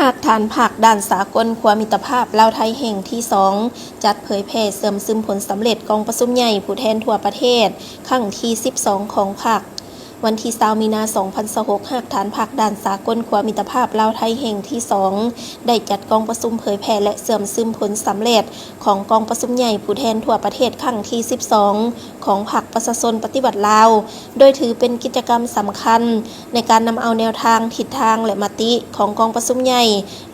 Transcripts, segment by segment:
ຮາກຖານພັກດ້ານສາກົນ ຂົວມິດຕະພາບລາວ-ໄທແຫ່ງທີສອງ ຈັດເຜີຍແຜ່ເຊື່ອມຊຶມຜົນສຳເລັດກອງປະຊຸມໃຫຍ່ຜູ້ແທນທົ່ວປະເທດຄັ້ງທີສິບສອງຂອງພັກ. ວັນທີຊາວ ມີນາ ສອງພັນຊາວຫົກ, ຮາກຖານພັກດ້ານສາກົນ ຂົວມິດຕະພາບລາວ-ໄທແຫ່ງທີສອງ ໄດ້ຈັດກອງປະຊຸມເຜີຍແຜ່ ແລະ ເຊື່ອມຊຶມຜົນສຳເລັດຂອງກອງປະຊຸມໃຫຍ່ຜູ້ແທນທົ່ວປະເທດຄັ້ງທີສິບສອງ ຂອງພັກປະຊາຊົນປະຕິວັດລາວ, ໂດຍຖືເປັນກິດຈະກຳສຳຄັນໃນການນຳເອົາແນວທາງ, ທິດທາງ ແລະ ມະຕິຂອງກອງປະຊຸມໃຫຍ່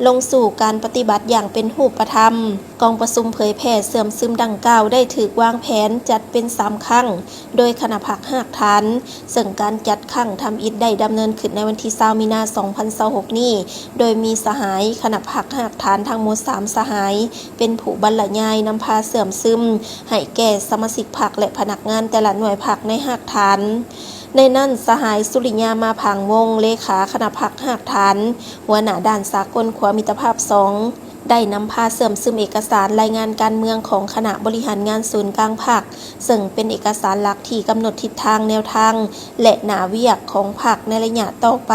ລົງສູ່ການປະຕິບັດຢ່າງເປັນຮູບປະທຳ. ກອງປະຊຸມເຜີຍແຜ່ເຊື່ອມຊຶມດັ່ງກ່າວໄດ້ຖືກວາງແຜນຈັດເປັນສາມຄັ້ງ ໂດຍຄະນະພັກຮາກຖານ, ເຊິ່ງການຈັດຄັ້ງທຳອິດໄດ້ດຳເນີນຂຶ້ນໃນວັນທີຊາວ ມີນາ ສອງພັນຊາວຫົກນີ້, ໂດຍມີສະຫາຍຄະນະພັກຮາກຖານທັງໝົດສາມສະຫາຍ ເປັນຜູ້ບັນລະຍາຍນຳພາເຊື່ອມຊຶມໃຫ້ແກ່ສະມາຊິກພັກ ແລະ ພະນັກງານແຕ່ລະໜ່ວຍພັກໃນຮາກຖານ. ໃນນັ້ນ, ສະຫາຍ ສຸລິຍາ ມາຜາງວົງ ເລຂາຄະນະພັກຮາກຖານ, ຫົວໜ້າດ້ານສາກົນຂົວມິດຕະພາບສອງ ໄດ້ນຳພາເຊື່ອມຊຶມເອກະສານລາຍງານການເມືອງຂອງຄະນະບໍລິຫານງານສູນກາງພັກ, ເຊິ່ງເປັນເອກະສານຫຼັກທີ່ກຳນົດທິດທາງ, ແນວທາງ ແລະ ໜ້າວຽກຂອງພັກໃນໄລຍະຕໍ່ໄປ.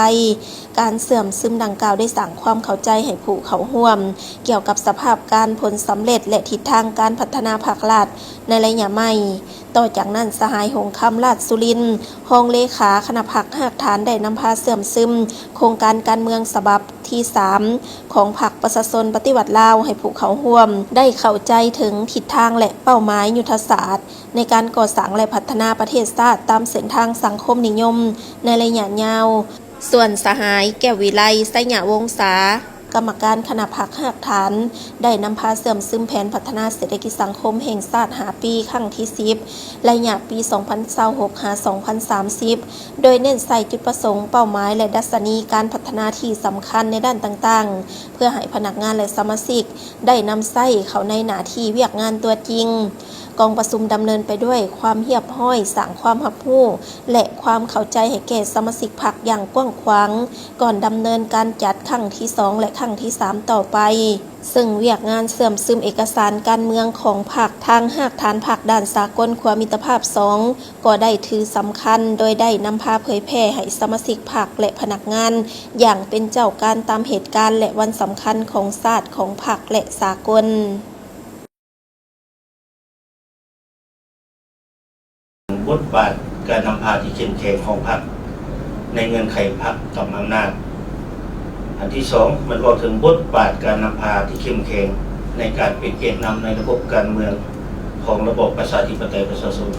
ການເຊື່ອມຊຶມດັ່ງກ່າວໄດ້ສ້າງຄວາມເຂົ້າໃຈໃຫ້ຜູ້ເຂົ້າຮ່ວມກ່ຽວກັບສະພາບການ, ຜົນສຳເລັດ ແລະ ທິດທາງການພັດທະນາພັກລັດໃນໄລຍະໃໝ່. ຕໍ່ຈາກນັ້ນ, ສະຫາຍ ຫົງຄຳ ລາດສຸລິນ, ຮອງເລຂາຄະນະພັກຮາກຖານ ໄດ້ນຳພາເຊື່ອມຊຶມໂຄງການການເມືອງສະບັບທີສາມຂອງພັກປະຊາຊົນປະຕິວັດລາວ ໃຫ້ຜູ້ເຂົ້າຮ່ວມໄດ້ເຂົ້າໃຈເຖິງທິດທາງ ແລະ ເປົ້າໝາຍຍຸດທະສາດໃນການກໍ່ສ້າງ ແລະ ພັດທະນາປະເທດຊາດຕາມເສັ້ນທາງສັງຄົມນິຍົມໃນໄລຍະຍາວ. ສ່ວນສະຫາຍ ແກ້ວວິໄລ ໄຊຍະວົງສາ, ກຳມະການຄະນະພັກຮາກຖານ ໄດ້ນຳພາເຊື່ອມຊຶມແຜນພັດທະນາເສດຖະກິດສັງຄົມແຫ່ງຊາດຫ້າປີ ຄັ້ງທີສິບ ໄລຍະປີສອງພັນຊາວຫົກ ຫາ ສອງພັນສາມສິບ ໂດຍເນັ້ນໃສ່ຈຸດປະສົງ, ເປົ້າໝາຍ ແລະ ດັດຊະນີການພັດທະນາທີ່ສຳຄັນໃນດ້ານຕ່າງໆ ເພື່ອໃຫ້ພະນັກງານ ແລະ ສະມາຊິກໄດ້ນຳໃຊ້ເຂົ້າໃນໜ້າທີ່ວຽກງານຕົວຈິງ. ກອງປະຊຸມດຳເນີນໄປດ້ວຍຄວາມຮຽບຮ້ອຍ, ສ້າງຄວາມຮັບຮູ້ ແລະ ຄວາມເຂົ້າໃຈໃຫ້ແກ່ສະມາຊິກພັກຢ່າງກວ້າງຂວາງ ກ່ອນດຳເນີນການຈັດຄັ້ງທີສອງ ແລະ ຄັ້ງທີສາມຕໍ່ໄປ, ເຊິ່ງວຽກງານເຊື່ອມຊຶມເອກະສານການເມືອງຂອງພັກ ທາງຮາກຖານພັກດ້ານສາກົນຂົວມິດຕະພາບສອງ ກໍໄດ້ຖືສຳຄັນ ໂດຍໄດ້ນຳພາເຜີຍແຜ່ໃຫ້ສະມາຊິກພັກ ແລະ ພະນັກງານຢ່າງເປັນເຈົ້າການຕາມເຫດການ ແລະ ວັນສຳຄັນຂອງຊາດ, ຂອງພັກ ແລະ ສາກົນ. ບົດບາດການນຳພາທີ່ເຂັ້ມແຂງຂອງພັກໃນເງື່ອນໄຂພັກກຳອຳນາດ. ອັນທີສອງ ມັນເວົ້າເຖິງບົດບາດການນຳພາທີ່ເຂັ້ມແຂງໃນການເປັນແກນນຳໃນລະບົບການເມືອງຂອງລະບອບປະຊາທິປະໄຕປະຊາຊົນ.